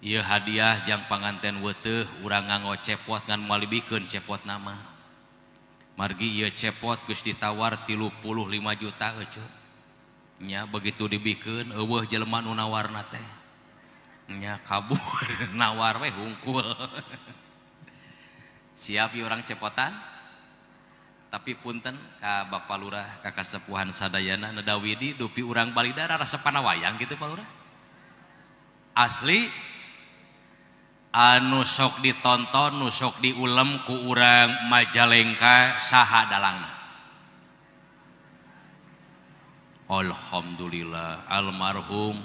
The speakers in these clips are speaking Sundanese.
Ieu hadiah jang panganten weuteuh urang nganggo cepot ngan moal dibikeun cepot nama. Margi ieu cepot geus ditawar 35 juta eueuh. Nya begitu dibikeun eueuh jelema nu nawarna teh. Nya kabur nawar we hungkul. Siap ieu urang cepotan? Tapi punten ka Bapak Lurah, ka kasepuhan sadayana nedawidi dupi urang Balida rarasepana wayang gitu Pak Lurah. Asli anu sok ditonton, nu sok diulem ku urang Majalengka saha dalangna. Alhamdulillah almarhum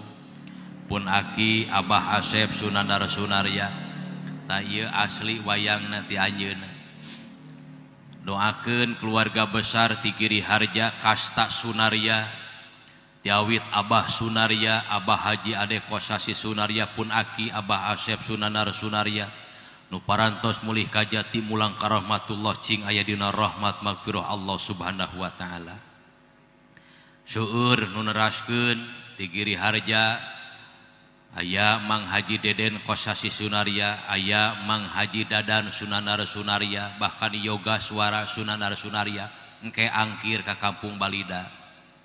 pun aki Abah Asep Sunandar Sunarya ta ieu asli wayangna ti anjeunna. Doakeun keluarga besar ti Giri Harja kasta Sunarya tiawit Abah Sunarya, Abah Haji Ade Kosasi Sunarya pun aki Abah Asep Sunandar Sunarya nu parantos mulih ka jati mulang ka rahmatullah cing aya dina rahmat magfirah Allah Subhanahu wa taala. Seueur nu neraskeun ti Giri Harja aya Mang Haji Deden Kosasi Sunarya, aya Mang Haji Dadan Sunandar Sunarya, bahkan Yoga Suara Sunandar Sunarya engke angkir ka kampung Balida.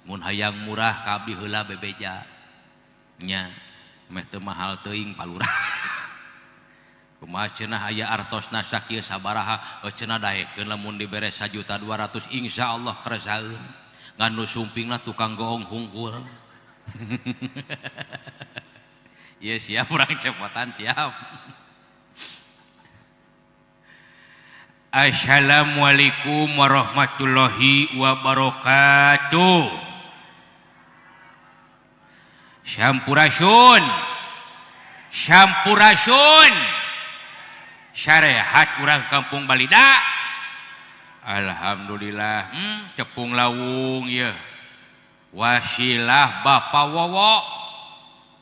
Mun hayang murah ka abdi heula bebeja nya meh teu mahal teuing palurah. Kumaha cenah aya artosna sakieu sabaraha cenah daekeun lamun dibere 1.200.000 insyaallah keresaeun ngan nu sumpingna tukang goong hungkul. Ieu siap urang cepotan siap. Assalamualaikum warahmatullahi wabarakatuh. Sampurasun. Sampurasun. Sarehat urang kampung Balida. Alhamdulillah. Cepung lawung ieu. Wasilah Bapak Wowo.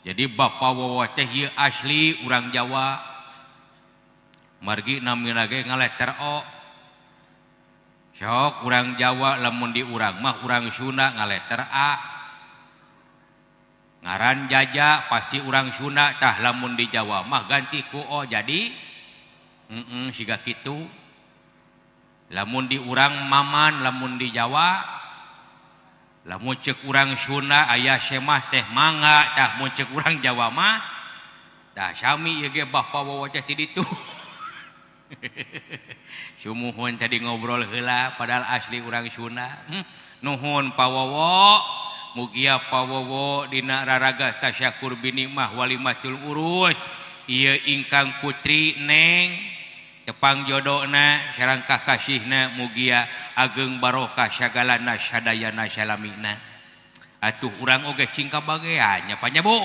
Jadi Bapak Wowo teh ieu asli urang Jawa. Margi namina ge ngaleter o. Sok urang Jawa lamun di urang mah urang Sunda ngaleter a. Ngaran Jaja pasti urang Sunda tah lamun di Jawa mah ganti ku o jadi siga kitu. Lamun di urang Maman lamun di Jawa lamun cek urang Sunda aya semah teh mangga tah mun cek urang Jawa mah tah sami ieu ge Bapak Wowo teh ti ditu. Sumuhun tadi ngobrol heula padahal asli urang Sunda. Nuhun Pak Wowo. Mugia Pak Wowo dina raraga tasyakur binikmah walimatul urus. Ieu ingkang putri Neng tepang jodona sareng kakasihna mugia ageng barokah sagalana sadayana salamina. Atuh urang oge cing kabagean nya panya Bu.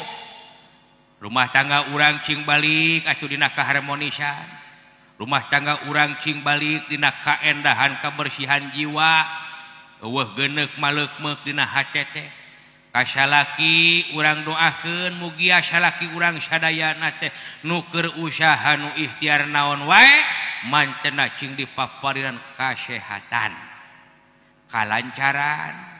Rumah tangga urang cing balik atuh dina kaharmonisan. Rumah tangga urang cing balik dina kaendahan kabersihan jiwa. Eueuh geuneuk maleukmeuk dina hate teh. Kasalaki urang doakeun mugia salaki urang sadayana teh nu keur usaha nu ikhtiar naon wae mantena cing dipaparinan kasehatan, kalancaran.